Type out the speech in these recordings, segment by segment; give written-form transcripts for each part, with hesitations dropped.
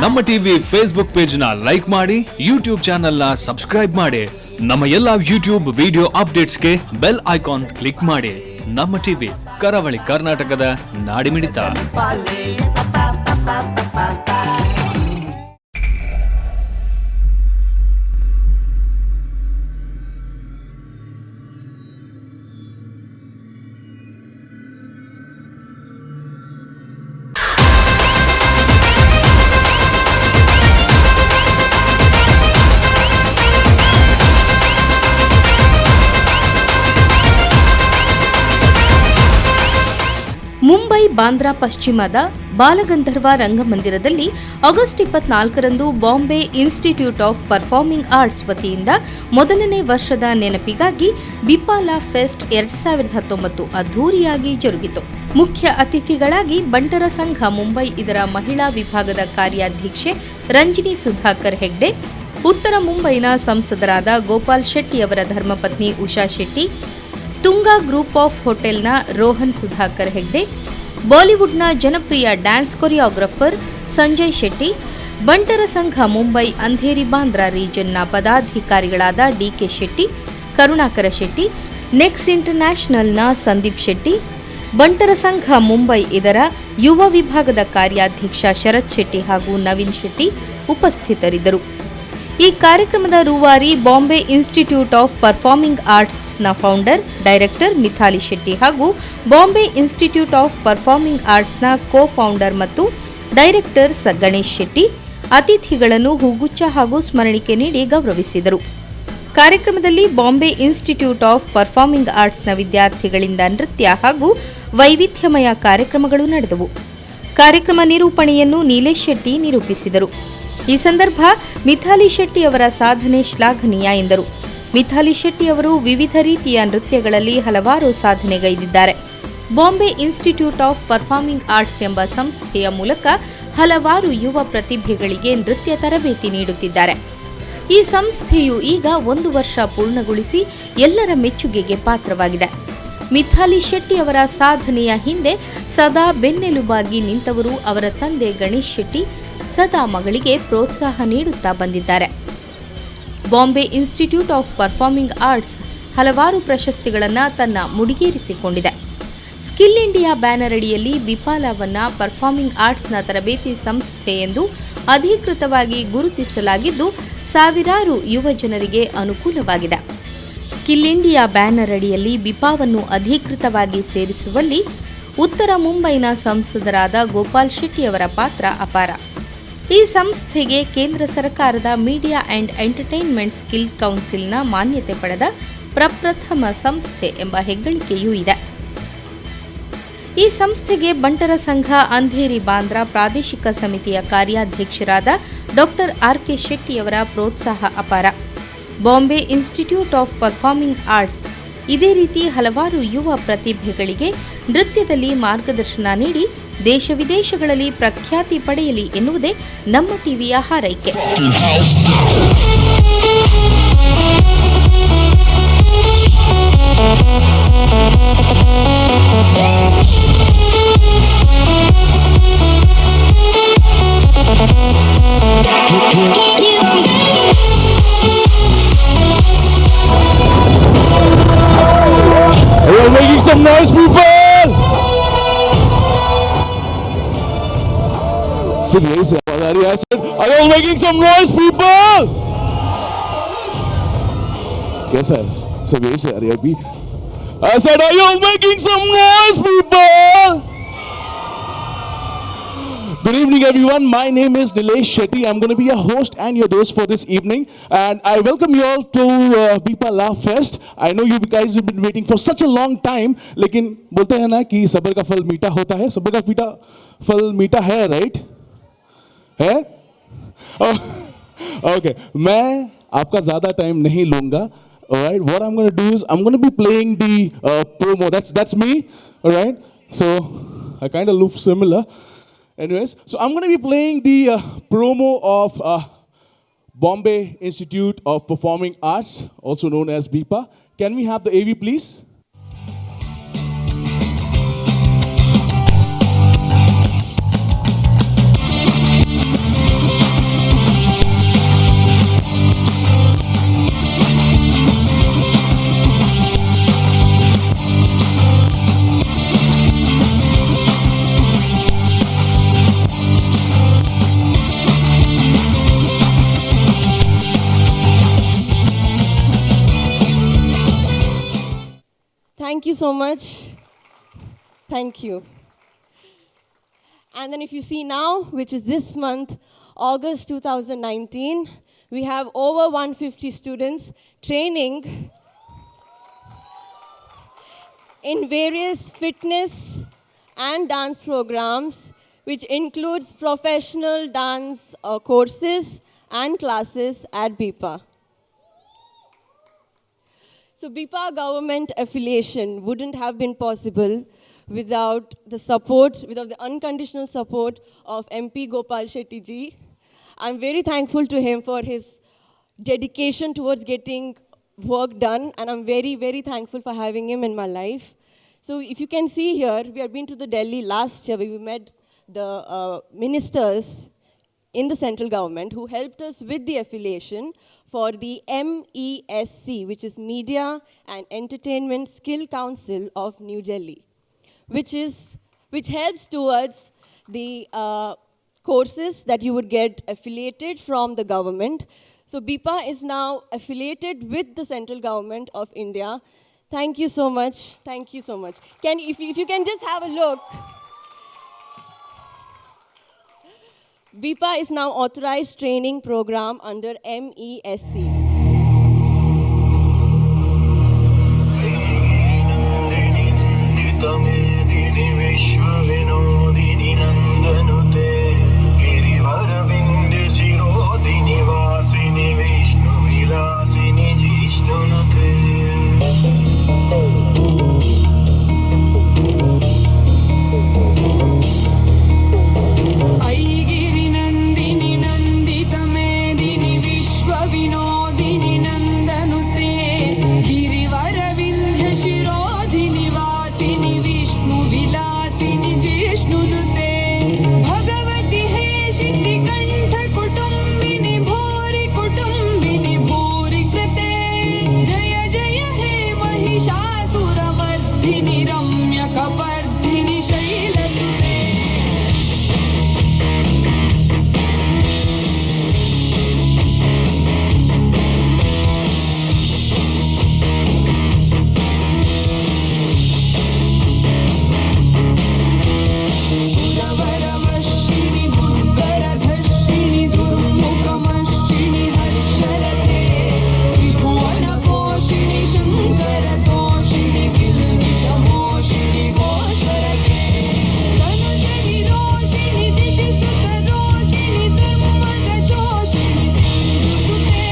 ನಮ್ಮ TV Facebook page ನ like ಮಾಡಿ, ಯೂಟ್ಯೂಬ್ ಚಾನೆಲ್ ನ ಸಬ್ಸ್ಕ್ರೈಬ್ ಮಾಡಿ. ನಮ್ಮ ಎಲ್ಲಾ ಯೂಟ್ಯೂಬ್ ವಿಡಿಯೋ ಅಪ್ಡೇಟ್ಸ್ಗೆ ಬೆಲ್ ಐಕಾನ್ ಕ್ಲಿಕ್ ಮಾಡಿ. ನಮ್ಮ ಟಿವಿ, ಕರಾವಳಿ ಕರ್ನಾಟಕದ ನಾಡಿಮಿಡಿತ. ಮುಂಬೈ ಬಾಂದ್ರಾ ಪಶ್ಚಿಮದ ಬಾಲಗಂಧರ್ವ ರಂಗಮಂದಿರದಲ್ಲಿ August 24ರಂದು Bombay Institute of Performing Arts ವತಿಯಿಂದ ಮೊದಲನೇ ವರ್ಷದ ನೆನಪಿಗಾಗಿ ಬಿಪಾಲಾ ಫೆಸ್ಟ್ 2019 ಅದ್ಧೂರಿಯಾಗಿ ಜರುಗಿತು. ಮುಖ್ಯ ಅತಿಥಿಗಳಾಗಿ ಬಂಟರ ಸಂಘ ಮುಂಬೈ ಇದರ ಮಹಿಳಾ ವಿಭಾಗದ ಕಾರ್ಯಾಧ್ಯಕ್ಷೆ ರಂಜಿನಿ ಸುಧಾಕರ್ ಹೆಗ್ಡೆ, ಉತ್ತರ ಮುಂಬೈನ ಸಂಸದರಾದ ಗೋಪಾಲ್ ಶೆಟ್ಟಿ ಅವರ ಧರ್ಮಪತ್ನಿ ಉಷಾ ಶೆಟ್ಟಿ, ತುಂಗಾ ಗ್ರೂಪ್ ಆಫ್ ಹೋಟೆಲ್ನ ರೋಹನ್ ಸುಧಾಕರ್ ಹೆಗ್ಡೆ, ಬಾಲಿವುಡ್ನ ಜನಪ್ರಿಯ ಡ್ಯಾನ್ಸ್ ಕೊರಿಯೋಗ್ರಾಫರ್ ಸಂಜಯ್ ಶೆಟ್ಟಿ, ಬಂಟರ ಸಂಘ ಮುಂಬೈ ಅಂಧೇರಿ ಬಾಂದ್ರಾ ರೀಜನ್ನ ಪದಾಧಿಕಾರಿಗಳಾದ ಡಿಕೆ ಶೆಟ್ಟಿ, ಕರುಣಾಕರ ಶೆಟ್ಟಿ, ನೆಕ್ಸ್ ಇಂಟರ್ನ್ಯಾಷನಲ್ನ ಸಂದೀಪ್ ಶೆಟ್ಟಿ, ಬಂಟರ ಸಂಘ ಮುಂಬೈ ಇದರ ಯುವ ವಿಭಾಗದ ಕಾರ್ಯಾಧ್ಯಕ್ಷ ಶರತ್ ಶೆಟ್ಟಿ ಹಾಗೂ ನವೀನ್ ಶೆಟ್ಟಿ ಉಪಸ್ಥಿತರಿದ್ದರು. ಈ ಕಾರ್ಯಕ್ರಮದ ರೂವಾರಿ ಬಾಂಬೆ ಇನ್ಸ್ಟಿಟ್ಯೂಟ್ ಆಫ್ ಪರ್ಫಾರ್ಮಿಂಗ್ ಆರ್ಟ್ಸ್ನ ಫೌಂಡರ್ ಡೈರೆಕ್ಟರ್ ಮಿಥಾಲಿ ಶೆಟ್ಟಿ ಹಾಗೂ ಬಾಂಬೆ ಇನ್ಸ್ಟಿಟ್ಯೂಟ್ ಆಫ್ ಪರ್ಫಾರ್ಮಿಂಗ್ ಆರ್ಟ್ಸ್ನ ಕೋ ಫೌಂಡರ್ ಮತ್ತು ಡೈರೆಕ್ಟರ್ ಸ ಗಣೇಶ್ ಶೆಟ್ಟಿ ಅತಿಥಿಗಳನ್ನು ಹೂಗುಚ್ಛ ಹಾಗೂ ಸ್ಮರಣಿಕೆ ನೀಡಿ ಗೌರವಿಸಿದರು. ಕಾರ್ಯಕ್ರಮದಲ್ಲಿ ಬಾಂಬೆ ಇನ್ಸ್ಟಿಟ್ಯೂಟ್ ಆಫ್ ಪರ್ಫಾರ್ಮಿಂಗ್ ಆರ್ಟ್ಸ್ನ ವಿದ್ಯಾರ್ಥಿಗಳಿಂದ ನೃತ್ಯ ಹಾಗೂ ವೈವಿಧ್ಯಮಯ ಕಾರ್ಯಕ್ರಮಗಳು ನಡೆದವು. ಕಾರ್ಯಕ್ರಮ ನಿರೂಪಣೆಯನ್ನು ನೀಲೇಶ್ ಶೆಟ್ಟಿ ನಿರೂಪಿಸಿದರು. ಈ ಸಂದರ್ಭ ಮಿಥಾಲಿ ಶೆಟ್ಟಿ ಅವರ ಸಾಧನೆ ಶ್ಲಾಘನೀಯ ಎಂದರು. ಮಿಥಾಲಿ ಶೆಟ್ಟಿ ಅವರು ವಿವಿಧ ರೀತಿಯ ನೃತ್ಯಗಳಲ್ಲಿ ಹಲವಾರು ಸಾಧನೆಗೈದಿದ್ದಾರೆ. Bombay institute of performing arts ಎಂಬ ಸಂಸ್ಥೆಯ ಮೂಲಕ ಹಲವಾರು ಯುವ ಪ್ರತಿಭೆಗಳಿಗೆ ನೃತ್ಯ ತರಬೇತಿ ನೀಡುತ್ತಿದ್ದಾರೆ. ಈ ಸಂಸ್ಥೆಯು ಈಗ ಒಂದು ವರ್ಷ ಪೂರ್ಣಗೊಳಿಸಿ ಎಲ್ಲರ ಮೆಚ್ಚುಗೆಗೆ ಪಾತ್ರವಾಗಿದೆ. ಮಿಥಾಲಿ ಶೆಟ್ಟಿ ಅವರ ಸಾಧನೆಯ ಹಿಂದೆ ಸದಾ ಬೆನ್ನೆಲುಬಾಗಿ ನಿಂತವರು ಅವರ ತಂದೆ ಗಣೇಶ್ ಶೆಟ್ಟಿ. ಸದಾ ಮಗಳಿಗೆ ಪ್ರೋತ್ಸಾಹ ನೀಡುತ್ತಾ ಬಂದಿದ್ದಾರೆ. Bombay institute of performing arts ಹಲವಾರು ಪ್ರಶಸ್ತಿಗಳನ್ನು ತನ್ನ ಮುಡಿಗೇರಿಸಿಕೊಂಡಿದೆ. ಸ್ಕಿಲ್ ಇಂಡಿಯಾ ಬ್ಯಾನರ್ ಅಡಿಯಲ್ಲಿ ಬಿಪಾಲಾವನ್ನ ಪರ್ಫಾರ್ಮಿಂಗ್ ಆರ್ಟ್ಸ್ನ ತರಬೇತಿ ಸಂಸ್ಥೆ ಎಂದು ಅಧಿಕೃತವಾಗಿ ಗುರುತಿಸಲಾಗಿದ್ದು, ಸಾವಿರಾರು ಯುವ ಜನರಿಗೆ ಅನುಕೂಲವಾಗಿದೆ. ಸ್ಕಿಲ್ ಇಂಡಿಯಾ ಬ್ಯಾನರ್ ಅಡಿಯಲ್ಲಿ ಬಿಪಾವನ್ನು ಅಧಿಕೃತವಾಗಿ ಸೇರಿಸುವಲ್ಲಿ ಉತ್ತರ ಮುಂಬೈನ ಸಂಸದರಾದ ಗೋಪಾಲ್ ಶೆಟ್ಟಿಯವರ ಪಾತ್ರ ಅಪಾರ. ಈ ಸಂಸ್ಥೆಗೆ ಕೇಂದ್ರ ಸರ್ಕಾರದ ಮೀಡಿಯಾ ಅಂಡ್ ಎಂಟರ್ಟೈನ್ಮೆಂಟ್ ಸ್ಕಿಲ್ ಕೌನ್ಸಿಲ್ನ ಮಾನ್ಯತೆ ಪಡೆದ ಪ್ರಪ್ರಥಮ ಸಂಸ್ಥೆ ಎಂಬ ಹೆಗ್ಗಳಿಕೆಯೂ ಇದೆ. ಈ ಸಂಸ್ಥೆಗೆ ಬಂಟರ ಸಂಘ ಅಂಧೇರಿ ಬಾಂದ್ರಾ ಪ್ರಾದೇಶಿಕ ಸಮಿತಿಯ ಕಾರ್ಯಾಧ್ಯಕ್ಷರಾದ ಡಾಕ್ಟರ್ ಆರ್ ಕೆ ಶೆಟ್ಟಿಯವರ ಪ್ರೋತ್ಸಾಹ ಅಪಾರ. Bombay institute of performing arts ಇದೇ ರೀತಿ ಹಲವಾರು ಯುವ ಪ್ರತಿಭೆಗಳಿಗೆ ನೃತ್ಯದಲ್ಲಿ ಮಾರ್ಗದರ್ಶನ ನೀಡಿ ದೇಶ ವಿದೇಶಗಳಲ್ಲಿ ಪ್ರಖ್ಯಾತಿ ಪಡೆಯಲಿ ಎನ್ನುವುದೇ ನಮ್ಮ ಟಿವಿಯ ಹಾರೈಕೆ. Are you making some noise, people? सिर्फ यही से आवाज आ रही है। I said, "Are you making some noise, people?" कैसा है? सब यही से आ रही है अभी। I said, "Are you making some noise, people?" Good evening, everyone. My name is Nilesh Shetty. I'm going to be your host and your host for this evening. And I welcome you all to Bipa Laugh Fest. I know you guys have been waiting for such a long time. लेकिन बोलते हैं ना कि सब्र का फल मीठा होता है। सब्र का मीठा फल मीठा है, राइट है? ओके, मैं आपका ज़्यादा टाइम नहीं लूंगा। Alright, what I'm going to do is I'm going to be playing the promo. That's me. Alright, so I kind of look similar. Anyways, so I'm going to be playing the promo of Bombay Institute of Performing Arts, also known as BIPA. Can we have the AV, please? so much. Thank you. And then if you see now, which is this month, August 2019, we have over 150 students training in various fitness and dance programs, which includes professional dance courses and classes at BIPA. So BIPA government affiliation wouldn't have been possible without the support, without the unconditional support of MP Gopal Shetty ji. I'm very thankful to him for his dedication towards getting work done, and I'm very, very thankful for having him in my life. So if you can see here, we have been to the Delhi last year. We met the ministers in the central government who helped us with the affiliation for the MESC, which is Media and Entertainment Skill Council of New Delhi, which helps towards the courses that you would get affiliated from the government. So BIPA is now affiliated with the central government of India. Thank you so much. Thank you so much. If you can just have a look. BIPA is now authorized training program under MESC. नन्दितमेदिनि विश्वविनोदिनि नन्दनुते गिरिवरविन्द्यशिरोदिनि वासिनि विष्णुविलासिनि जिष्णुनुते। ऐगिरिनन्दिनि नन्दितमेदिनि विश्वविनोदिनि नन्दनुते गिरिवरविन्ध्यशिरोधिनि वासिनि विष्णुविलासिनि जिष्णुनुते भगवति हेशितिकण्ठकुटुम्बिनि भूरि कुटुम्बिनि भूरि कृते जय जय हे महिषासुरमर्दिनि रम्यकपर्दिनि शैलसुते। सुरवरवर्षिणि दुर्गरधर्षिणि दुर्मुखमर्षिणि हर्षरते त्रिभुवनपोषिणि शङ्करतोषिणि किल्बिषमोषिणि घोषरते तनुजनिरोषिणि दितिसुतरोषिणि दुर्मदशोषिणि सिन्धुसुते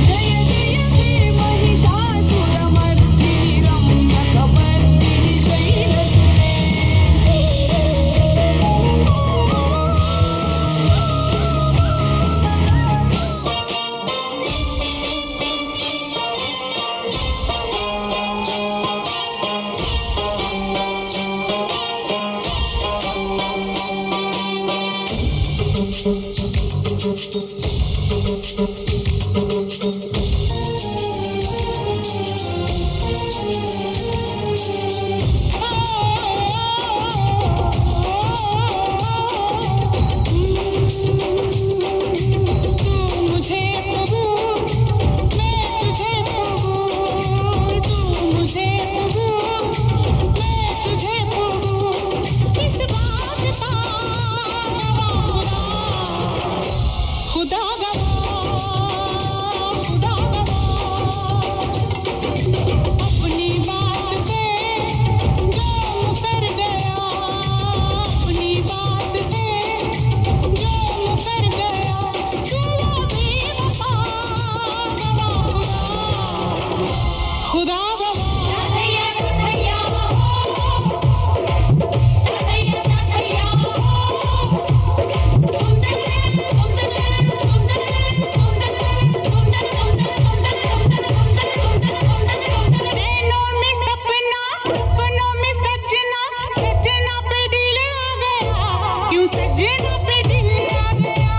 जय जय हे महिषासुरमर्दिनि रम्यकपर्दिनि शैलसुते। तू मुझे कबूल, मैं तुझे कबूल, तू मुझे कबूल, मैं तुझे कबूल, इस बात का गवाह खुदा, खुदा गवाह, खुदा गवाह। अपनी बात से जो मुकर गया, अपनी बात से जो मुकर गया, तू वो बेवफा गवाह खुदा, खुदा गवाह। नैनों में सपना, सपनों में सजना, सजना पे दिल आ गया, क्यों सजना पे दिल आ गया।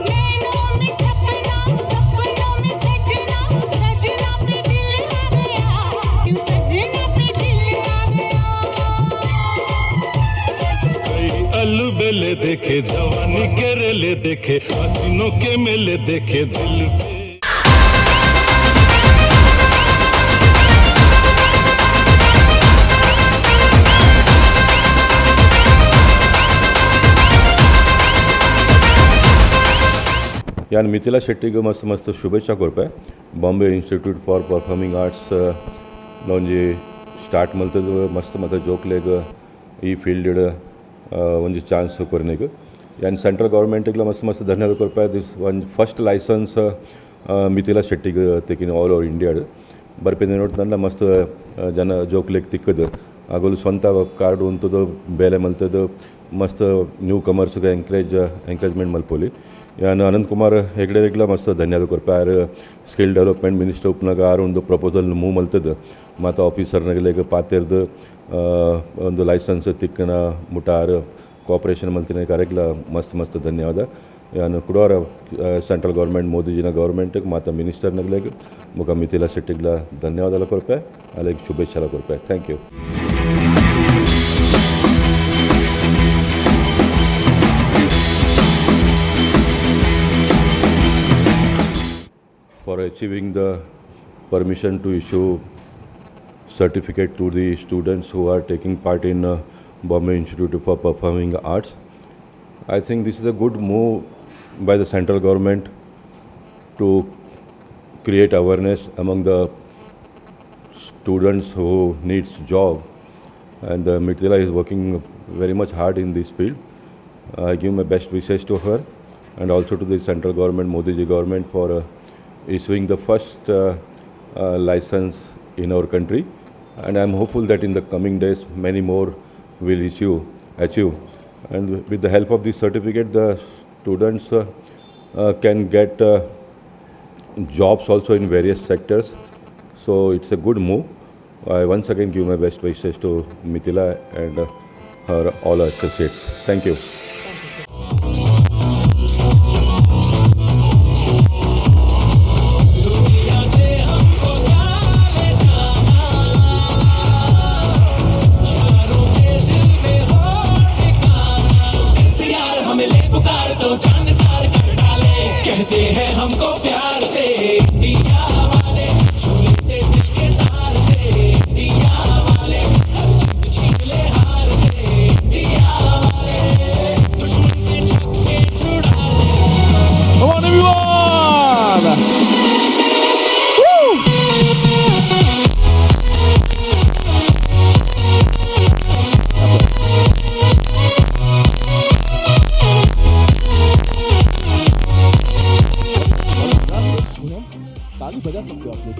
नैनों में सपना, सपनों में सजना, सजना पे दिल आ गया, क्यों सजना पे दिल आ गया। कई अलबेले देखे, जवानी के रेले देखे, हसीनों के मेले देखे, दिल पे ಯಾನ್ ಮಿಥಿಲಾ ಶೆಟ್ಟಿಗ್ ಮಸ್ತ್ ಮಸ್ತ್ ಶುಭೇಚ್ಛಾ ಕೊರ್ಪೆ. Bombay Institute for Performing Arts ಒಂಜಿ ಸ್ಟಾರ್ಟ್ ಮಲ್ತದ್ ಮಸ್ತ್ ಮಸ್ತ್ ಜೋಕ್ಲೆಗ್ ಈ ಫೀಲ್ಡ್ ಒಂಜಿ ಚಾನ್ಸ್ ಕೊರ್ನೆಗ್ ಯಾನ್ ಸೆಂಟ್ರಲ್ ಗೌರ್ಮೆಂಟ್ಗ್ಲ ಮಸ್ತ್ ಮಸ್ತ್ ಧನ್ಯವಾದ ಕೊರ್ಪೆ. This ಒಂಜಿ ಫಸ್ಟ್ ಲೈಸನ್ಸ್ ಮಿಥಿಲಾ ಶೆಟ್ಟಿಗ್ ತಿಕ್ಕಿನ ಆಲ್ ಓವರ್ ಇಂಡಿಯಾಡ್. ಬರ್ಪಿನ ನೋಡ್ತಂಡ ಮಸ್ತ್ ಜನ ಜೋಕ್ಲೆಗ್ ತಿಕ್ಕದು, ಅಗುಲು ಸ್ವಂತ ಕಾರ್ಡ್ ಉಂತುದು ಬೇಲೆ ಮಲ್ತುದು ಮಸ್ತ್ ನ್ಯೂ ಕಮರ್ಸ್ಗೆ ಎಂಕರೇಜ್ಮೆಂಟ್ ಮಲ್ಪೊಲಿ. ಯಾನ್ ಅನಂತ್ ಕುಮಾರ್ ಹೆಗ್ಡೆರೆಗ್ಲ ಮಸ್ತ್ ಧನ್ಯವಾದ ಕೊರ್ಪೆ. ಆರ್ ಸ್ಕಿಲ್ ಡೆವಲಪ್ಮೆಂಟ್ ಮಿನಿಸ್ಟರ್ ಉಪ್ಪುನಗ ಆರ್ ಒಂದು ಪ್ರಪೋಸಲ್ ಮೂವ್ ಮಲ್ತುದು ಮಾತ ಆಫೀಸರ್ನಗಲೆಗ್ ಪಾತೆರ್ದು ಒಂದು ಲೈಸೆನ್ಸ್ ತಿಕ್ಕನ ಮುಟ ಆರ್ ಕೋಆಪ್ರೇಷನ್ ಮಲ್ತಿನ ಅರೆಗ್ಲ ಮಸ್ತ್ ಮಸ್ತ್ ಧನ್ಯವಾದ. ಯಾನ್ ಕುಡೋರ ಸೆಂಟ್ರಲ್ ಗೌರ್ಮೆಂಟ್, ಮೋದಿಜಿನ ಗೌರ್ಮೆಂಟ್, ಮಾತ ಮಿನಿಸ್ಟರ್ನಗಲೆಗ್ ಬೊಕ ಮಿಥಿಲಾ ಶೆಟ್ಟಿಗ್ಲ ಧನ್ಯವಾದ ಕೊರ್ಪೆ, ಅಲೆಗ್ ಶುಭೇಚ್ಛಲ ಕೊರ್ಪೆ. Thank you. For achieving the permission to issue certificate to the students who are taking part in Bombay Institute for Performing Arts. I think this is a good move by the central government to create awareness among the students who needs job, and Mithila is working very much hard in this field. I give my best wishes to her and also to the central government, Modi ji government, for issuing the first license in our country, and I am hopeful that in the coming days many more will achieve, and with the help of this certificate the students can get jobs also in various sectors. So it's a good move. I once again give my best wishes to Mithila and her all associates. Thank you. हमें ले पुकार तो चांद सार कर डाले, कहते हैं हमको प्यार से इंडिया वाले, छू लेते दिल के तार से इंडिया वाले, हर जीत छीन ले हार से इंडिया वाले, दुश्मन के छक्के छुड़ा ले। Come on, everyone! Woo! ताली बजा सकते हो आप लोग।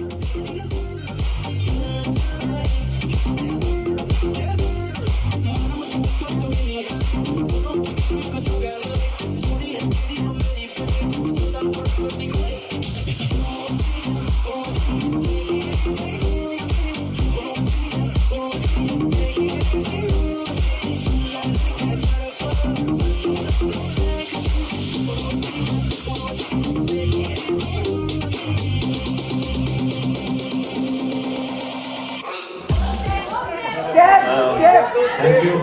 Thank you.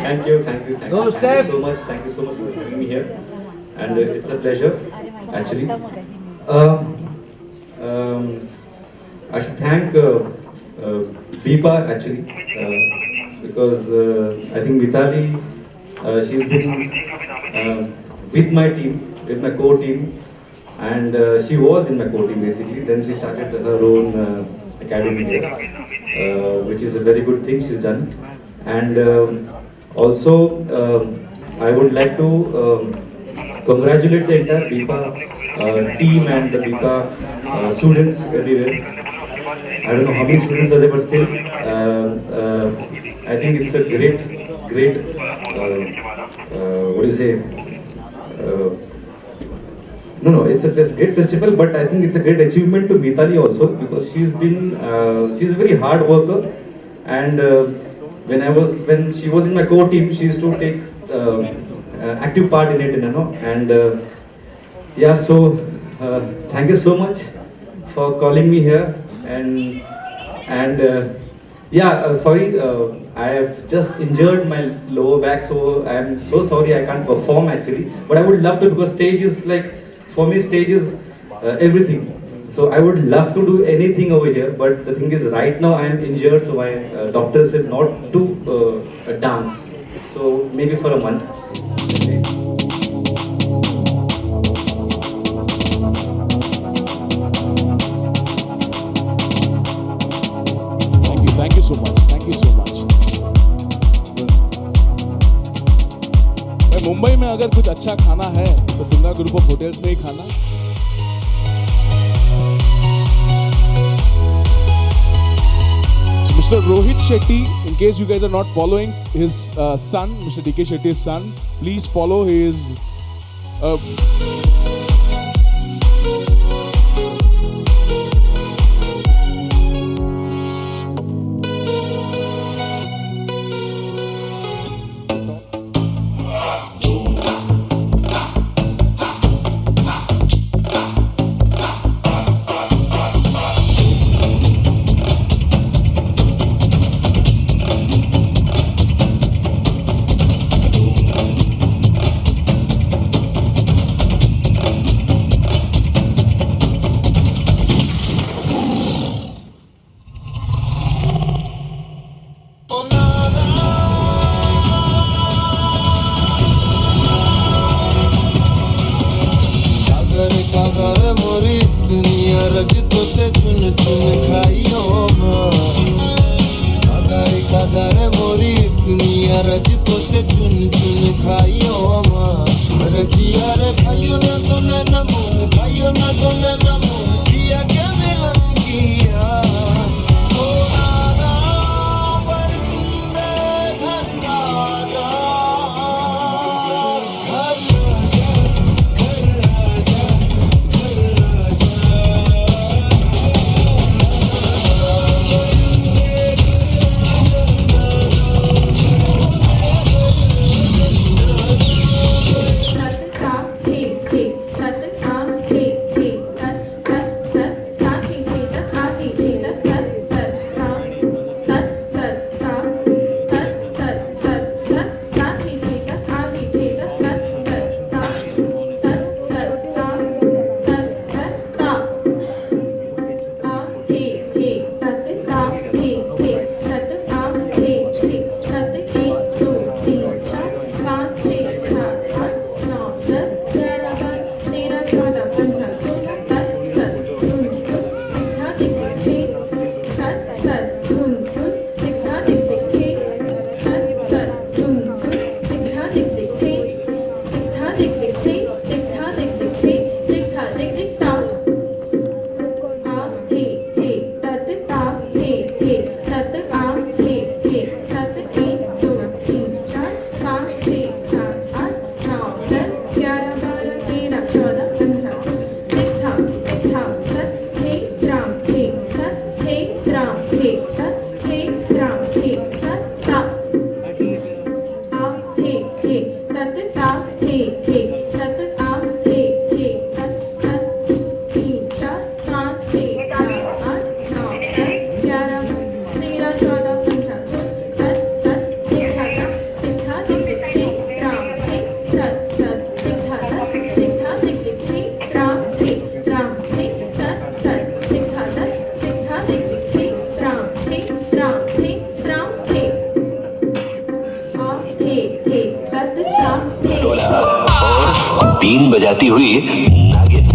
Thank you, thank you, thank you. Thank you so much. Thank you so much for having me here. And it's a pleasure, actually. I should thank Deepa, actually, because I think Mitali, she's been with my team, with my core team, and she was in my core team basically. Then she started her own academy here, which is a very good thing she's done. And also, I would like to congratulate the entire BIPA team and the BIPA students everywhere. I don't know how many students are there, but still, I think it's a great, great, what do you say? No, it's a great festival, but I think it's a great achievement to Mitali also, because she's a very hard worker, and when she was in my core team, she used to take active part in it, and yeah, so thank you so much for calling me here, and yeah, sorry, I have just injured my lower back, so I am so sorry I can't perform actually, but I would love to, because stage is like, for me, stage is everything. So I would love to do anything over here, but the thing is, right now I am injured, so my doctor said not to dance. So maybe for a month. Okay. भाई मुंबई में अगर कुछ अच्छा खाना है तो Tunga group of hotels में ही खाना। Mr. Rohit Shetty, in case you guys are not following his son, Mr. DK Shetty's son, please follow his बीन बजाती हुई नागिन।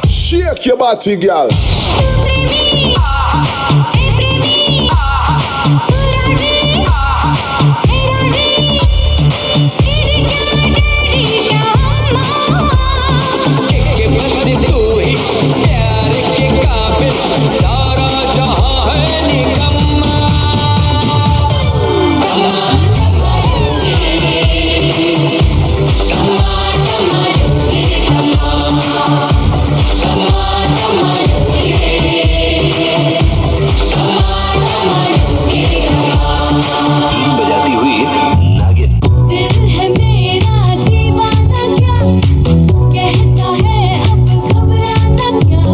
Shake your body, girl. बजाती हुई नागिन। दिल है मेरा दीवाना क्या कहता है अब घबराना क्या।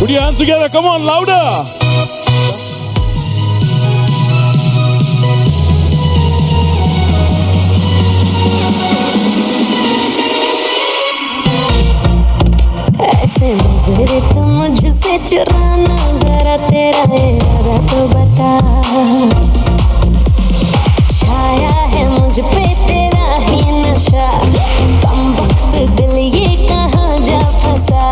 Put your hands together, come on, louder! ऐसे नजरे तुम मुझसे चुराना जरा। क्या तेरा इरादा तो बता। छाया है मुझ पे तेरा ही नशा, कम वक्त दिल ये कहाँ जा फंसा।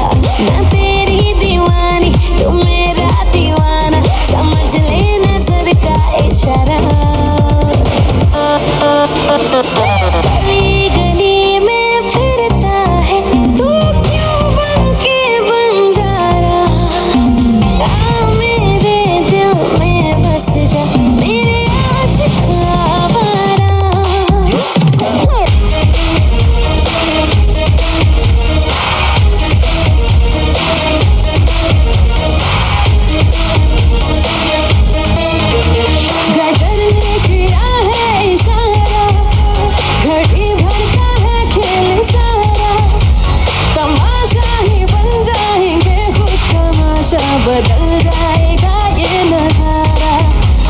मैं तेरी दीवानी तू मेरा दीवाना, समझ ले नजर का इशारा। गली गली में फिरता है तू क्यों बन के बंजारा, आ मेरे दिल में बस जा मेरे आशिक आवारा। गदर ने किया है इशारा, घड़ी भर का है खेल सारा। तमाशा ही बन जाएंगे खुद तमाशा, बदल जाएगा ये नजारा,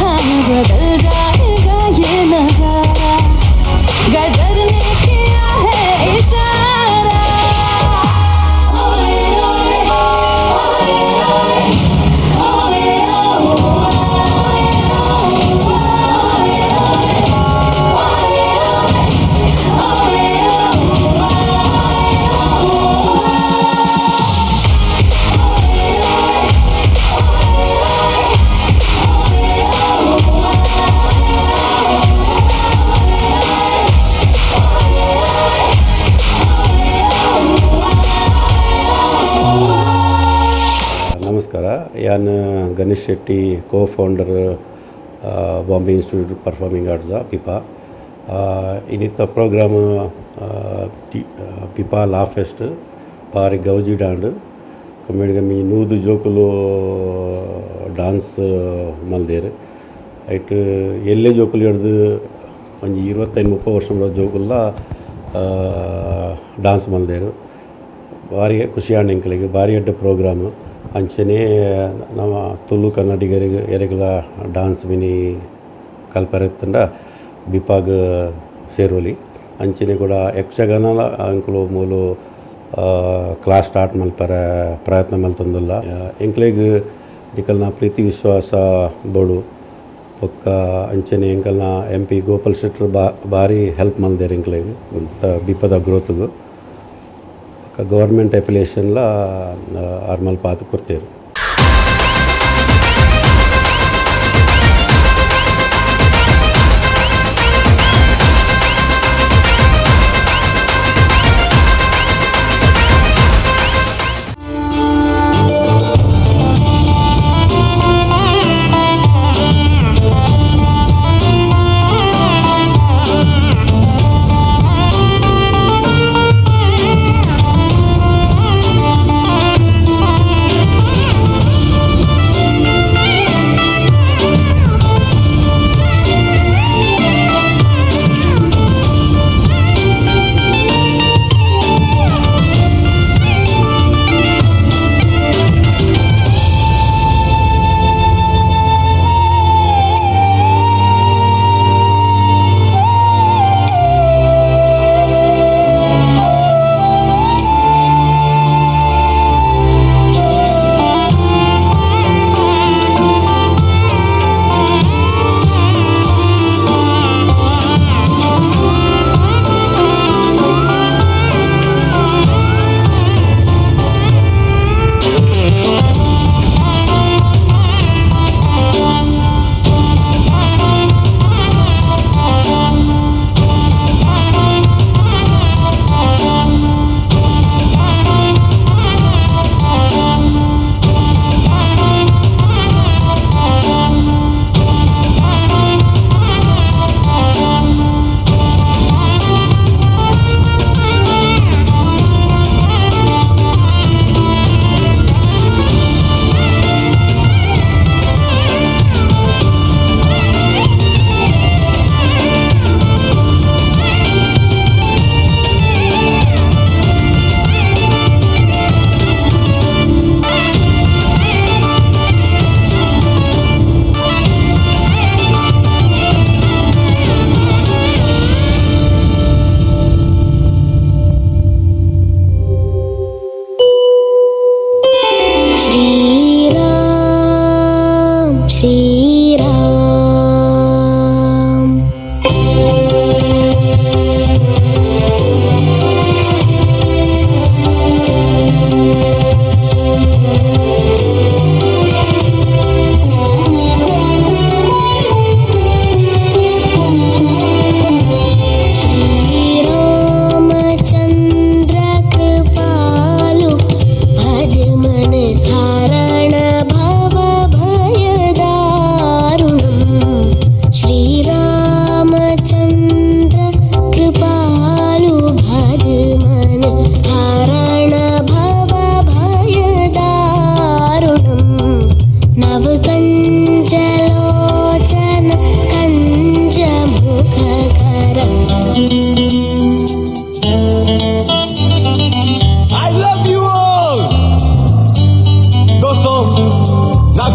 हाँ बदल जाएगा ये नजारा। गदर ने किया है इशारा। ओए ओए ओए ओए ओए ನಮಸ್ಕಾರ, ಯಾನ್ Ganesh Shetty, co founder Bombay Institute Performing Arts BIPA. ಇನ್ನಿತ್ತ ಪ್ರೋಗ್ರಾಮ್ ಬಿಪಾ ಲಾ ಫೆಸ್ಟ್ ಬಾರಿ ಗೌಜಿ ಡಾಂಡ್ ಕಮ್ಮಿ ಕಮ್ಮಿ 100 ಜೋಕುಲು ಡಾನ್ಸ್ ಮಲ್ದೇರು. ಐಟ್ ಎಲ್ಲೇ ಜೋಕುಲು ಹಿಡ್ದು ಒಂಜಿ 25-30 ವರ್ಷ ಜೋಕುಲ್ಲ ಡಾನ್ಸ್ ಮಲ್ದೇರು. ಭಾರಿ ಖುಷಿ ಆಂಡ್ ಎಂಕಲೆಗ್ ಭಾರಿ ಎಡ್ಡೆ ಪ್ರೋಗ್ರಾಮ್. ಅಂಚನೆ ನಮ್ಮ ತುಳು ಕನ್ನಡಿಗರಿಗೆ ಎರೆಗ್ಲ ಡಾನ್ಸ್ ಮಿನಿ ಕಲ್ಪರೆ ಇತ್ತಂಡ ಬಿಪಾಗ್ ಸೇರೋಲಿ. ಅಂಚನೆ ಕೂಡ ಯಕ್ಷಗಾನಲ ಅಂಕುಲು ಮೂಲು ಕ್ಲಾಸ್ ಸ್ಟಾರ್ಟ್ ಮಲ್ಪರೆ ಪ್ರಯತ್ನ ಮಲ್ತೊಂದುಲ್ಲ. ಎಂಕ್ಲೆಗ್ ನಿಕಲ್ನ ಪ್ರೀತಿ ವಿಶ್ವಾಸ ಬೋಡು ಬೊಕ್ಕ ಅಂಚನೆ ಎಂಕಲ್ನ ಎಂ ಪಿ ಗೋಪಾಲ್ ಶೆಟ್ರು ಭಾರಿ ಹೆಲ್ಪ್ ಮಲ್ದೇರ್ ಎಂಕ್ಲೆಗ್ ಬಿಪದ ಗ್ರೋತ್ಗ್. ಬೊಕ್ಕ ಗೌರ್ಮೆಂಟ್ ಅಫಿಲಿಯೇಷನ್ಲ ಆರ್ ಮಲ್ಪಾದ್ ಕೊರ್ತೇರು.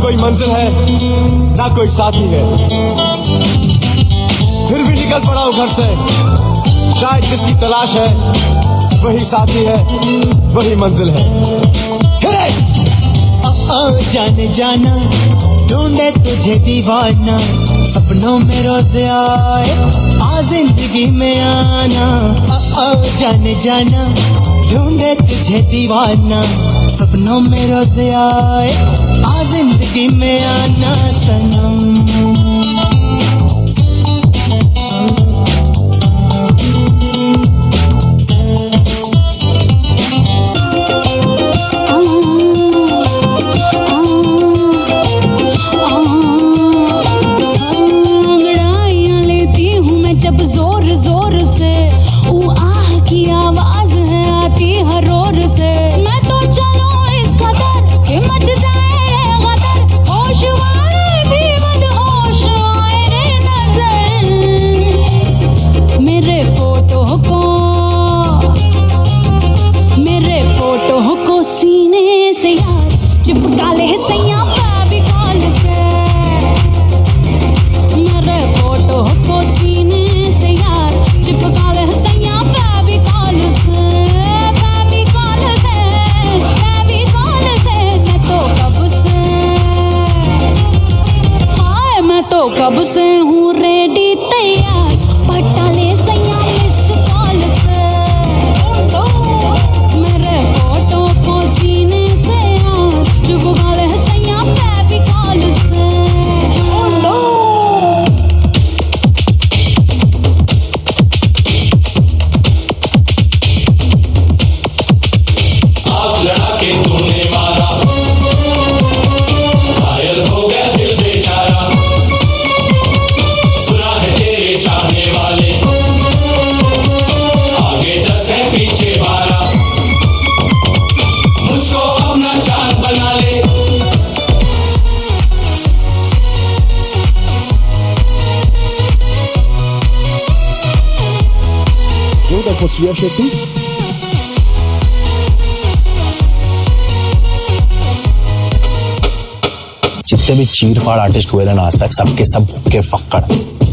कोई मंजिल है ना कोई साथी है, फिर भी निकल पड़ा हूं घर से। शायद जिसकी तलाश है वही साथी है, वही मंजिल है। ओ जाने जाना ढूंढे तुझे दीवाना, सपनों में रोज आए आ जिंदगी में आना। ओ जाने जाना ढूंढे तुझे दीवाना, सपनों में रोज आए आ जिंदगी में आना सनम। अंगड़ाइयाँ लेती हूँ मैं जब जोर जोर से, ऊ आह की आवाज है आती हर ओर से। मैं तो चलूं इस कदर कि मच जाए रे गदर, होश वाले भी मदहोश आए रे नजर। मेरे फोटो को, मेरे फोटो को सीने से यार चिपका ले सैया फेविकॉल से। मेरे फोटो को सीने से यार चिपका ले सैया फेविकॉल से, फेविकॉल से, फेविकॉल से। मैं तो कब से, हाय मैं तो कब से हूँ रेडी तैयार, पटा ले सैया मिस कॉल से। मेरे फोटो को सीने से यार चिपका ले सैया फेविकॉल से। आग लड़ा के तूने मारा, घायल हो गया दिल बेचारा। सुना है तेरे चाहने वाले आगे 10 है पीछे 12। मुझको अपना चांद बना ले। Give it up for Shreya Shetty. जितने भी चीर फाड़ आर्टिस्ट हुए ना आज तक, सबके सब भूख के फक्कड़,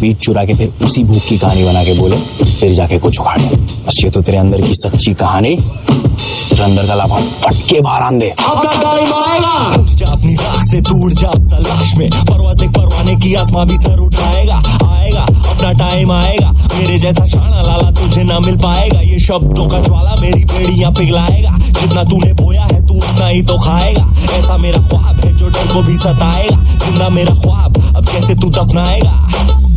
बीट चुरा के फिर उसी भूख की कहानी बना के बोले, फिर जाके कुछ उखाड़े। बस ये तो तेरे अंदर की सच्ची कहानी, तेरे अंदर का लाभा फटके बाहर आन दे। अपना टाइम आएगा, उठ जा अपनी राख से दूर जा तलाश में, परवाज़ देख परवाने की आसमां भी सर उठाएगा। आएगा अपना टाइम आएगा, मेरे जैसा शाना लाला तुझे ना मिल पाएगा। ये शब्दों का ज्वाला मेरी बेड़ियां पिघलाएगा, जितना तूने बोया है तू उतना ही तो खाएगा। ऐसा मेरा ख्वाब है जो डर को भी सताएगा, जिंदा मेरा ख्वाब अब कैसे तू दफनाएगा।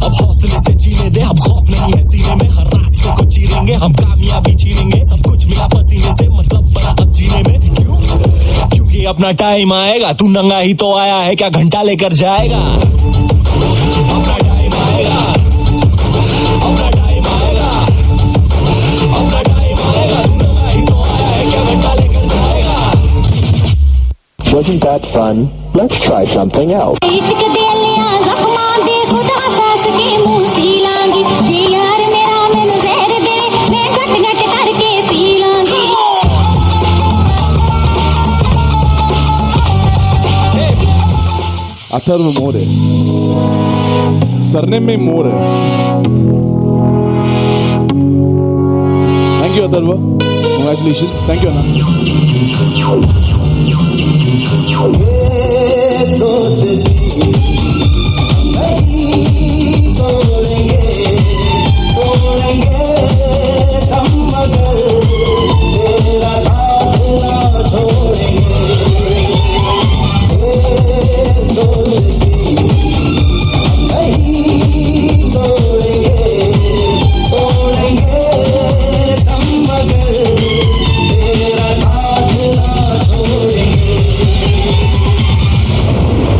अब हौसले से जीने दे, अब खौफ नहीं है सीने में, हर रास्ते को चीरेंगे हम, कामयाबी छीनेंगे। सब कुछ मिला पसीने से, मतलब बना अब जीने में। क्यों? क्योंकि अपना टाइम आएगा। तू नंगा ही तो आया है, क्या घंटा लेकर जाएगा। अपना टाइम आएगा, अपना टाइम आएगा, अपना टाइम आएगा। तू नंगा ही तो आया है, क्या घंटा लेकर जाएगा। Wasn't that fun? Let's try something else. इश्क दे लिया जख्मां दे खुदा सास के मुंह सी लांगी, जे यार मेरा मैनू जहर दे मैं घट घट करके पी लांगी। अथर्व मोरे, सरनेम में मोर है। Thank you Atharva, congratulations. Thank you Anna.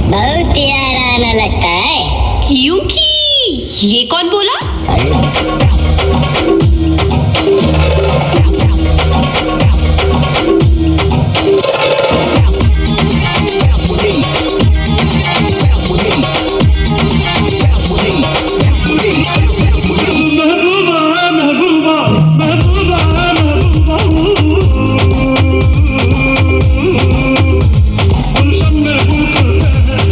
बहुत प्यारा आना लगता है। क्योंकि ये कौन बोला? महबूबा महबूबा महबूबा महबूबा, गुलशन में फूल खिलते हैं।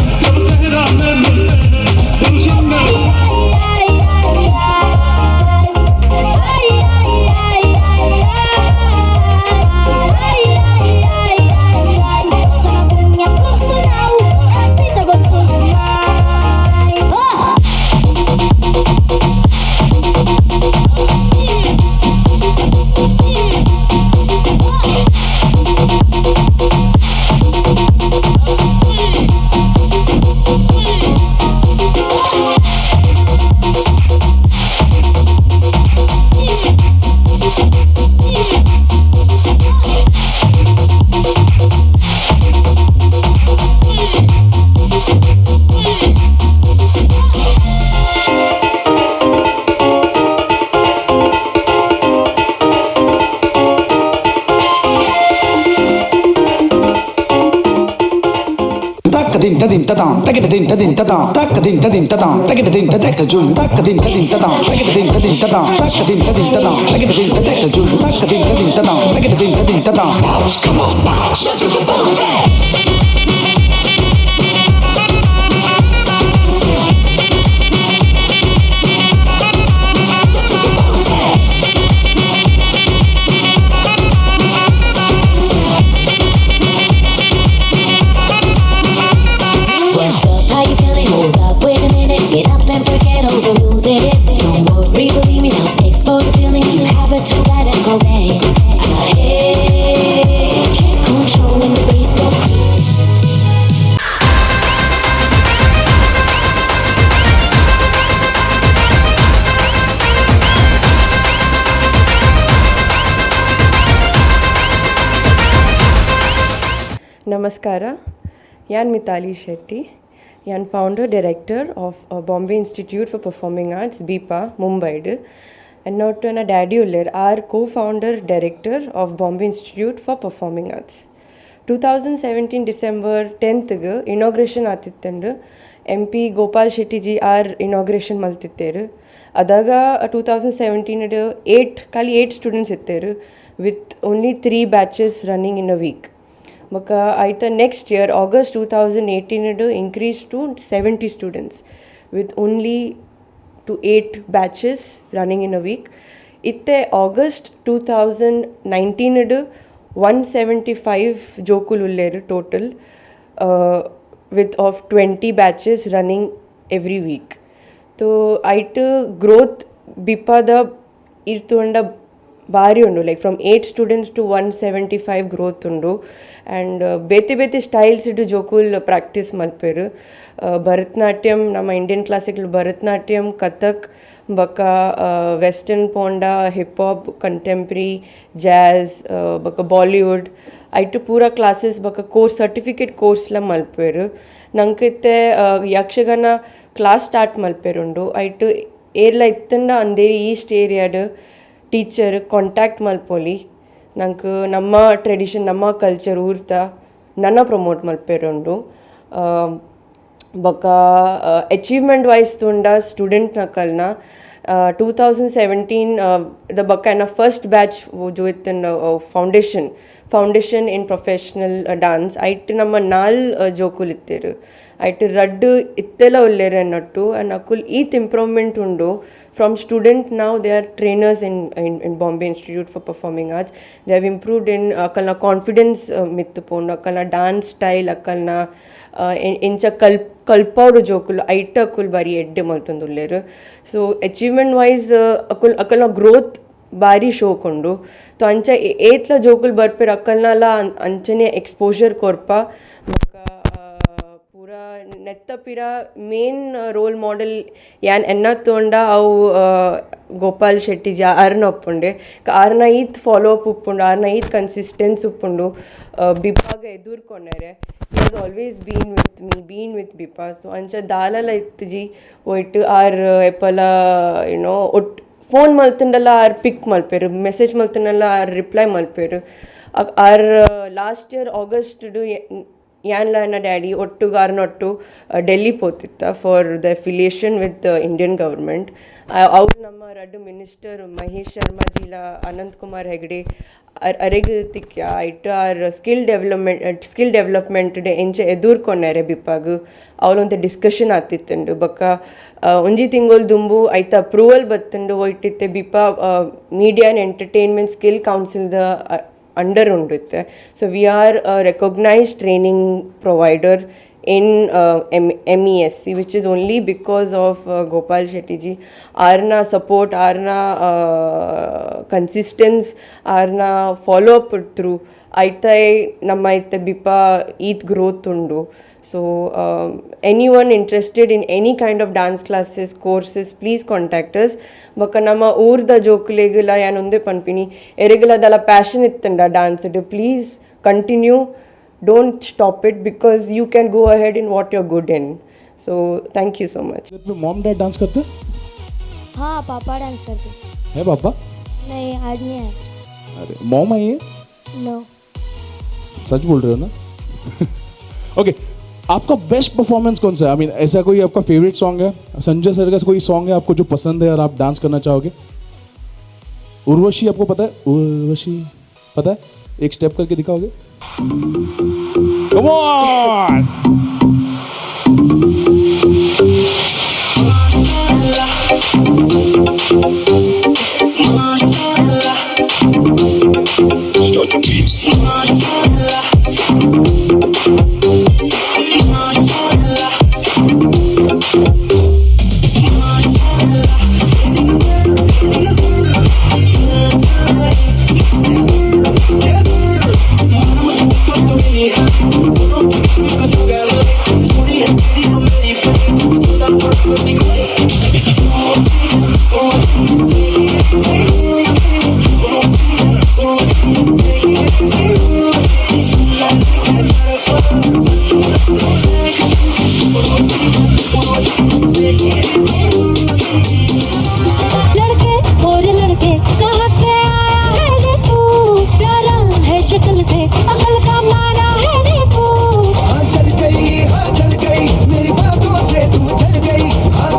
तक दिन तदिन ततां तकिट दिन तदिन ततां तक दिन तदिन ततां तकिट दिन ततक जुन तक दिन तदिन ततां तकिट दिन तदिन ततां तक दिन तदिन ततां तकिट दिन ततक जुन तक दिन तदिन ततां तकिट दिन तदिन ततां. Bounce, come on, bounce to the Bombay. What's up? How you feeling? Hold up, wait a minute. Get up and forget all the music. Don't worry, believe me now. Explore the feeling. You have a tool that is called dance. Hey, can't control when the bass goes crazy. ನಮಸ್ಕಾರ. ಯಾನ್ ಮಿತಾಲಿ ಶೆಟ್ಟಿ, ಯಾನ್ founder director of Bombay Institute for Performing Arts, ಬಿಪಾ, ಮುಂಬೈಡ್. ಎನ್ನೊಟ್ಟು ಎನ್ನ daddy ಉಲ್ಲೇರ್, are co founder director of Bombay Institute for Performing Arts. 2017 December 10ಗ್ inauguration ಆತಿತ್ತಂಡು. M P Gopal Shetty G R inauguration ಮಲ್ತಿತ್ತೇರು. ಅದಾಗ 2017 eight, ಖಾಲಿ eight students ಇತ್ತೇರು, with only three batches running in a week. ಬೊಕ್ಕ ಆಯ್ತ next year August 2018 increase to 70 students with only to eight batches running in a week. ಇತ್ತೆ ಆಗಸ್ಟ್ 2019 175 ಜೋಕುಲು ಉಲ್ಲೇರು total, with of 20 batches running every week. So ಐಟ್ growth ಬಿಪಾದ ಇರ್ತುಂಡ ಭಾರಿ ಉಂಡು, like from eight students to 175 growth ಉಂಡು. And ಬೇತೆ ಬೇತೆ styles ಇಡು ಜೋಕುಲ್ practice ಮಲ್ಪೆರು. Bharatanatyam, ನಮ್ಮ ಇಂಡಿಯನ್ ಕ್ಲಾಸಿಕಲ್ ಭರತನಾಟ್ಯಂ, ಕಥಕ್, ಬೊಕ್ಕ ವೆಸ್ಟರ್ನ್ ಪೋಂಡ ಹಿಪ್ ಹಾಪ್, ಕಂಟೆಂಪ್ರರಿ, ಜಾಝ್, ಬೊಕ್ಕ ಬಾಲಿವುಡ್, ಐಟ್ ಪೂರ ಕ್ಲಾಸಸ್ ಬೊಕ್ಕ ಕೋರ್ಸ್, ಸರ್ಟಿಫಿಕೇಟ್ ಕೋರ್ಸ್ಲ ಮಲ್ಪೆರು. ನಂಕ್ ಇತ್ತೆ ಯಕ್ಷಗಾನ ಕ್ಲಾಸ್ ಸ್ಟಾರ್ಟ್ ಮಲ್ಪೆರುಂಡು. ಐಟ್ ಏರ್ಲ ಇತ್ತಂಡ ಅಂದೇರಿ ಈಸ್ಟ್ ಏರಿಯಾಡ್ ಟೀಚರ್ ಕಾಂಟ್ಯಾಕ್ಟ್ ಮಲ್ಪೊಲಿ. ನಂಕ್ ನಮ್ಮ ಟ್ರೆಡಿಷನ್, ನಮ್ಮ ಕಲ್ಚರ್ ಊರ್ತ ನನ ಪ್ರಮೋಟ್ ಮಲ್ಪೆರುಂಡು. ಬೊಕ್ಕ ಅಚೀವ್ಮೆಂಟ್ ವೈಸ್ ತೂಂಡ ಸ್ಟೂಡೆಂಟ್ ನಕಲ್ನ 2017 ದ ಬೊಕ್ಕ ಎನ್ನ ಫಸ್ಟ್ ಬ್ಯಾಚ್ ಜೋ ಇತ್ತಂಡ, foundation in professional dance, ಐಟ್ ನಮ್ಮ ನಾಲ್ ಜೋಕುಲು ಇತ್ತೆರ್. ಐಟ್ ರಡ್ಡ್ ಇತ್ತೆಲ ಉಲ್ಲೆರ್ ಅನ್ನೊಟ್ಟು. ಆ್ಯಂಡ್ ಅಕುಲ್ ಈತ್ ಇಂಪ್ರೂವ್ಮೆಂಟ್ ಉಂಡು. From student now they are trainers in Bombay Institute for Performing Arts. They have improved in ಅಕಲ್ನ confidence ಮಿತ್ತು ಪೋಂಡು, ಅಕಲ್ನ ಡಾನ್ಸ್ ಸ್ಟೈಲ್, ಅಕಲ್ನ ಎಂಚ ಕಲ್ಪೋಡು ಜೋಕುಲು, ಐಟ್ ಅಕುಲ್ ಬಾರಿ ಎಡ್ಡೆ ಮಲ್ತೊಂದುಲ್ಲೆರ್. ಸೊ ಅಚೀವ್ಮೆಂಟ್ ವೈಸ್ ಅಕುಲ್ ಅಕಲ್ನ ಗ್ರೋತ್ ಬಾರಿ ಶೋಕ್ ಉಂಡು. ಸೊ ಅಂಚ ಏತ್ಲ ಜೋಕುಲು ಬರ್ಪೆರ್, ಅಕಲ್ನಲ ಅಂಚನೆ ಎಕ್ಸ್ಪೋಜರ್ ಕೊರ್ಪ. ಬೊಕ್ಕ ಪೂರ ನೆತ್ತ ಪಿರ ಮೇನ್ ರೋಲ್ ಮಾಡೆಲ್ ಯಾನ್ ಎನ್ನ ತೂಂಡ ಅವು ಗೋಪಾಲ್ ಶೆಟ್ಟಿ ಜಿ ಆರ್ನ ಉಪ್ಪುಂಡೆ. ಆರ್ನ ಈತ್ ಫಾಲೋ ಅಪ್ ಉಪ್ಪುಂಡು, ಆರ್ನ ಈತ್ ಕನ್ಸಿಸ್ಟೆನ್ಸ್ ಉಪ್ಪುಂಡು. ಬಿಪಾಗ ಎದುರ್ಕೊನೆರೆ has always been with me, been with ಬಿಪಾ. So ಅಂಚ ದಾಲಲ ಇತ್ತುಜಿ ಒಯ್ಟ್ ಆರ್ ಎಪಲ ಯುನೋ ಒಟ್ ಫೋನ್ ಮಲ್ತುಂಡಲ ಆರ್ ಪಿಕ್ ಮಲ್ಪೆರ್, ಮೆಸೇಜ್ ಮಲ್ತುಂಡಲ ಆರ್ ರಿಪ್ಲೈ ಮಲ್ಪೆರ್. ಆರ್ ಲಾಸ್ಟ್ ಇಯರ್ ಆಗಸ್ಟ್ ಯಾನ್ಲ ಎನ್ನ ಡ್ಯಾಡಿ ಒಟ್ಟುಗು ಆರ್ನೊಟ್ಟು ಡೆಲ್ಲಿ ಪೋತಿತ್ತ for the affiliation with Indian government. ಅವ್ರು ನಮ್ಮ ರಡ್ಡ್ ಮಿನಿಸ್ಟರ್ ಮಹೇಶ್ ಶರ್ಮಾ ಜಿಲ ಅನಂತ್ ಕುಮಾರ್ ಹೆಗಡೆ ಅರೆಗ್ ತಿಕ್ಯ. ಐಟ್ ಆರ್ ಸ್ಕಿಲ್ ಡೆವಲಪ್ಮೆಂಟ್ ಎಂಚ ಎದುರ್ಕೊನೆರೆ ಬಿಪ್ಪಾಗ್ ಅವ್ಲೊಂತೆ ಡಿಸ್ಕಷನ್ ಆತಿತ್ತುಂಡು. ಬೊಕ್ಕ ಒಂಜಿ ತಿಂಗೊಲ್ ದುಂಬು ಐತ ಅಪ್ರೂವಲ್ ಬತ್ತುಂಡು. ಒಯ್ಟಿತ್ತೆ BIPA media and entertainment skill ಕೌನ್ಸಿಲ್ದ ಅಂಡರ್ ಉಂಡು ಇತ್ತೆ. So we are recognized training provider in MESC, which is only because of Gopal Shetty ji. ಆರ್ನ ಸಪೋರ್ಟ್, ಆರ್ನ ಕನ್ಸಿಸ್ಟೆನ್ಸ್, ಆರ್ನ ಫಾಲೋ ಅಪ್ ಥ್ರೂ ಐತೈ ನಮ್ಮ ಇತ್ತೆ ಬಿಪಾ ಈತ್ ಗ್ರೋತ್ ಉಂಡು. So anyone interested in any kind of dance classes, courses, please contact us. ಬೊಕ್ಕ ನಮ್ಮ ಊರ್ದ ಜೋಕುಲೆಗುಲ ಯಾನ್ ಒಂದೇ ಪನ್ಪಿನಿ, ಎರೆಗುಲ ದಾಲ passion ಇತ್ತಂಡ dance, please continue, don't stop it, because you can go ahead in what you're good in. So thank you so much. Mom dad dance करते? हाँ, पापा dance करते. है पापा? नहीं, आज नहीं आए. अरे, मॉम आई है? नो. सच बोल रहे हो ना? ओके. आपका बेस्ट परफॉर्मेंस कौन सा है? I mean, ऐसा कोई आपका फेवरेट सॉन्ग है, संजय सर का कोई सॉन्ग है आपको जो पसंद है और आप डांस करना चाहोगे? उर्वशी आपको पता है? उर्वशी पता है? एक स्टेप करके दिखाओगे? Come on! Start the beat. लड़के और लड़के, कहाँ से आया है रे तू? प्यारा है शक्ल से, अकल का मारा है रे तू। हाँ चल गई, हाँ चल गई, मेरी बातों से तू चल गई, हाँ।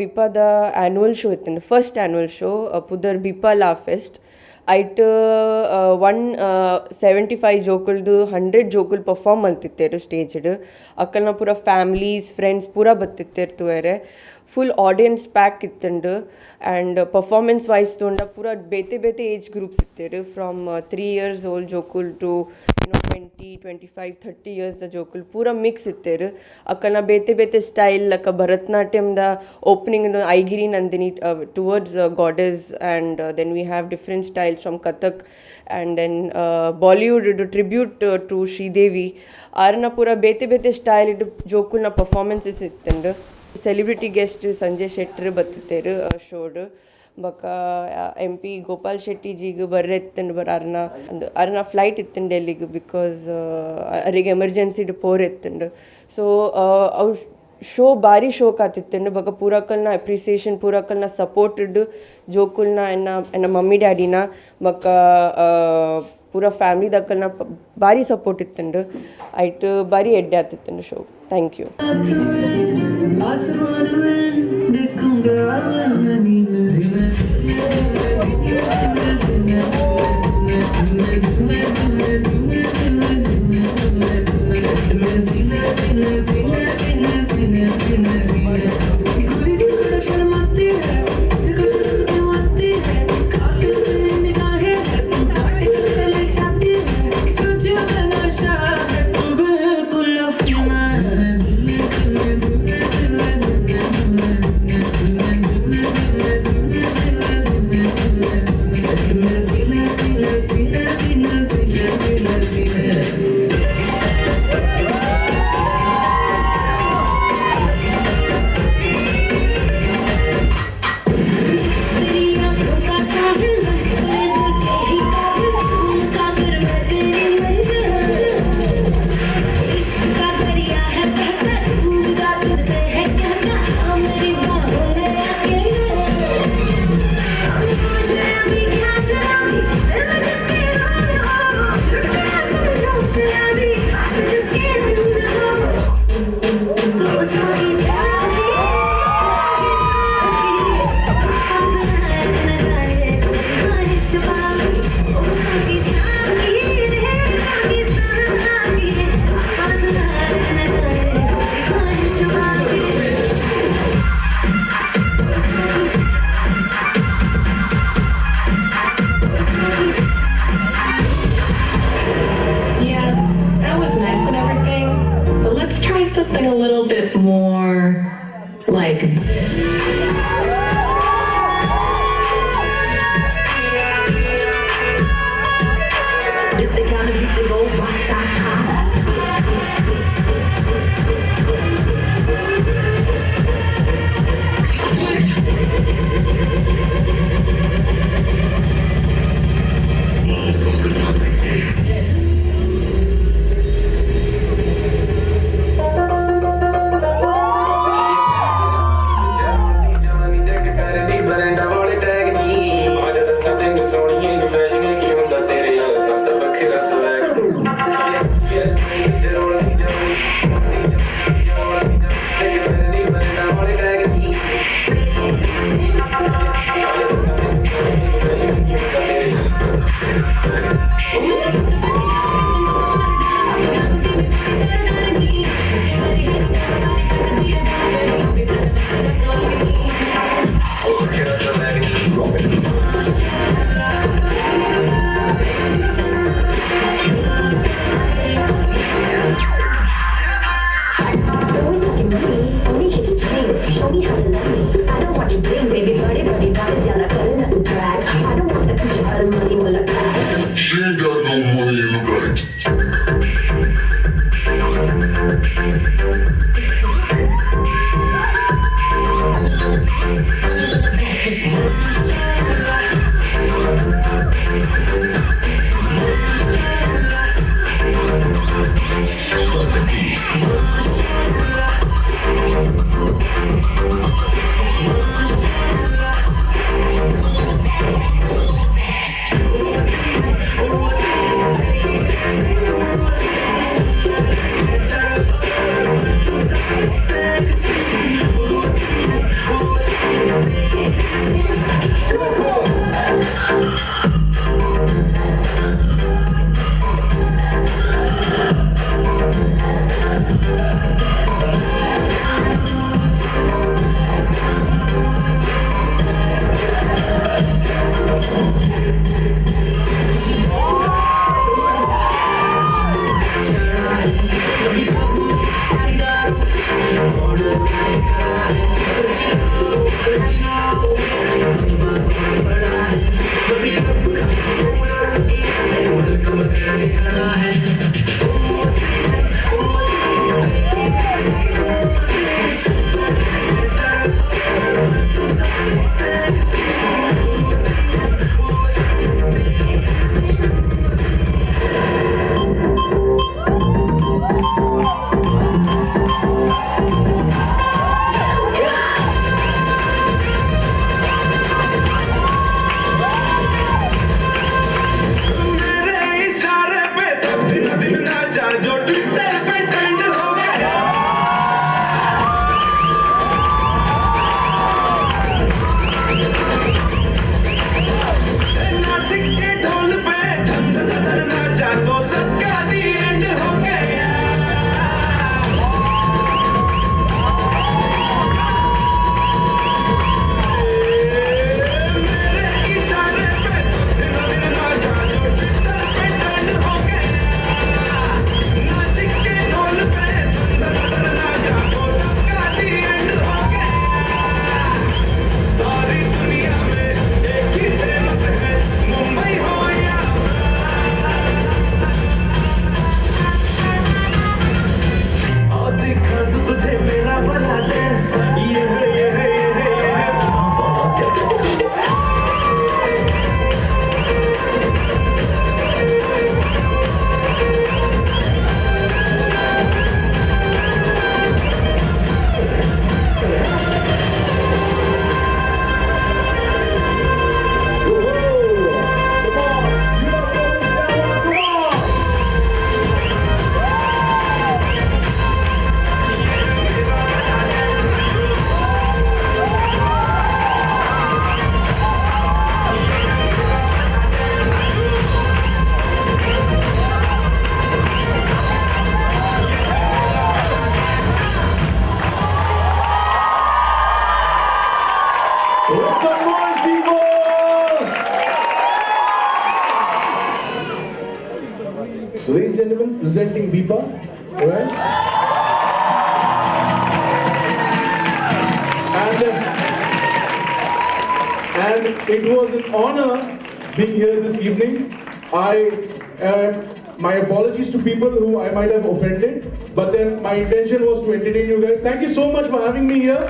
ಬಿಪಾದ ಆ್ಯನ್ಯುವಲ್ ಶೋ ಇತ್ತುಂಡು, ಫಸ್ಟ್ ಆ್ಯನ್ಯುವಲ್ ಶೋ, ಪುದರ್ ಬಿಪಾ ಲಾ ಫೆಸ್ಟ್. ಐಟ್ 175 ಜೋಕುಲ್ದು 100 ಜೋಕುಲ್ ಪರ್ಫಾರ್ಮ್ ಮಲ್ತಿತ್ತೆರ್ ಸ್ಟೇಜ್ಡ್. ಅಕಲ್ನ ಪೂರ ಫ್ಯಾಮ್ಲೀಸ್, ಫ್ರೆಂಡ್ಸ್ ಪೂರ ಬತ್ತಿತ್ತೆರ್ ತೂಯೆರೆ. ಫುಲ್ ಆಡಿಯನ್ಸ್ ಪ್ಯಾಕ್ ಇತ್ತುಂಡು. ಆ್ಯಂಡ್ ಪರ್ಫಾರ್ಮೆನ್ಸ್ ವೈಸ್ ತೂಂಡ ಪೂರ ಬೇತೆ ಬೇತೆ ಏಜ್ ಗ್ರೂಪ್ಸ್ ಇತ್ತೆರ್, ಫ್ರಮ್ 3 ಇಯರ್ಸ್ ಓಲ್ಡ್ ಜೋಕುಲ್ to 20, 25, 30 years the ಜೋಕುಲ್ ಪೂರ ಮಿಕ್ಸ್ ಇತ್ತೆರ್. ಅಕಲ್ನ ಬೇತೆ ಬೇತೆ ಸ್ಟೈಲ್, ಲಕ ಭರತನಾಟ್ಯಂದ opening Aigiri Nandini towards goddess, and then we have different styles from Kathak, and then Bollywood tribute to Sridevi. ಆರ್ನ ಪೂರ ಬೇತೆ ಬೇತೆ ಸ್ಟೈಲ್ ಇಡ್ ಜೋಕುಲ್ನ ಪರ್ಫಾರ್ಮೆನ್ಸಸ್ ಇತ್ತುಂಡು. ಸೆಲೆಬ್ರಿಟಿ ಗೆಸ್ಟ್ ಸಂಜಯ್ ಶೆಟ್ರ್ ಬತ್ತಿತ್ತೆರ್ ಶೋಡ್. ಬೊಕ ಎಂಪಿ ಗೋಪಾಲ್ ಶೆಟ್ಟಿ ಜಿಗ್ ಬರ್ರೆ ಇತ್ತುಂಡು, ಬಟ್ ಅರ್ನ ಅಂದ್ ಅರ್ನ ಫ್ಲೈಟ್ ಇತ್ತುಂಡು ಡೆಲ್ಲಿಗ್, because ಅರೆಗ್ ಎಮರ್ಜೆನ್ಸಿಡ್ ಪೋರೆ ಇತ್ತುಂಡು. ಸೊ ಅವು ಶೋ ಬಾರಿ ಶೋಕ್ ಆತಿತ್ತುಂಡು. ಬೊಕ ಪೂರಕಲ್ನ ಅಪ್ರಿಸಿಯೇಷನ್, ಪೂರಕಲ್ನ ಸಪೋರ್ಟ್, ಜೋಕುಲ್ನ, ಎನ್ನ ಎನ್ನ ಮಮ್ಮಿ ಡ್ಯಾಡಿನ ಬೊಕ ಪೂರ ಫ್ಯಾಮಿಲಿ ದಕಲ್ನ ಬಾರಿ ಸಪೋರ್ಟ್ ಇತ್ತುಂಡು. ಐಟ್ ಬಾರಿ ಎಡ್ಡೆ ಆತಿತ್ತುಂಡು ಶೋ. Thank you. आसमान में देखूंगा नींद धीमे धीमे धीमे धीमे धीमे धीमे धीमे धीमे धीमे धीमे धीमे धीमे सेट में सीने सीने सीने सीने सीने सीने सीने गोरी थोड़ा शर्माती है, देखो शर्म क्यों आती है, कातिल तेरी निगाहें है, तू काट के ले जाती है, तुझे पे नशा है, तू बिल्कुल अफीम है। धीमे धीमे धीमे धीमे धीमे धीमे धीमे धीमे धीमे धीमे धीमे धीमे धीमे सेट में सीने सीने सीने सीने सीने सीने सीने। तेरी आंखों का साहिल, मैं तेरे दिल के ही काबिल, तू मुसाफिर मैं तेरी मंजिल, इश्क का दरिया है बहता, डूब जा तुझसे है कहना, आ मेरी बाहों में आके मिल। ओ शराबी क्या शराबी, दिल में जिसके रोल हो, लुट गया समझो शराबी, पास जिसके तुम न हो, तो साथी साथी साथी ख्वाहिश बागी, ओ साथी साथी रे साथी साथी, पास न जाए ख्वाहिश बागी। Yeah, that was nice and everything, but let's try something a little bit more like this. It's the kind of beat that go rock-ta-ta. So, ladies and gentlemen, presenting Bipa, right? And it was an honor being here this evening. I my apologies to people who I might have offended, but then my intention was to entertain you guys. Thank you so much for having me here.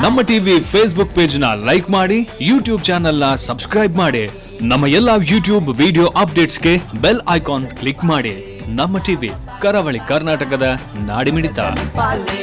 ನಮ್ಮ TV Facebook page ನ like ಮಾಡಿ, YouTube channel ನ subscribe ಮಾಡಿ. ನಮ್ಮ ಎಲ್ಲಾ YouTube video ಅಪ್ಡೇಟ್ಸ್ಗೆ bell icon click ಮಾಡಿ. ನಮ್ಮ ಟಿವಿ, ಕರಾವಳಿ ಕರ್ನಾಟಕದ ನಾಡಿಮಿಡಿತ. ಪಾಲೆ.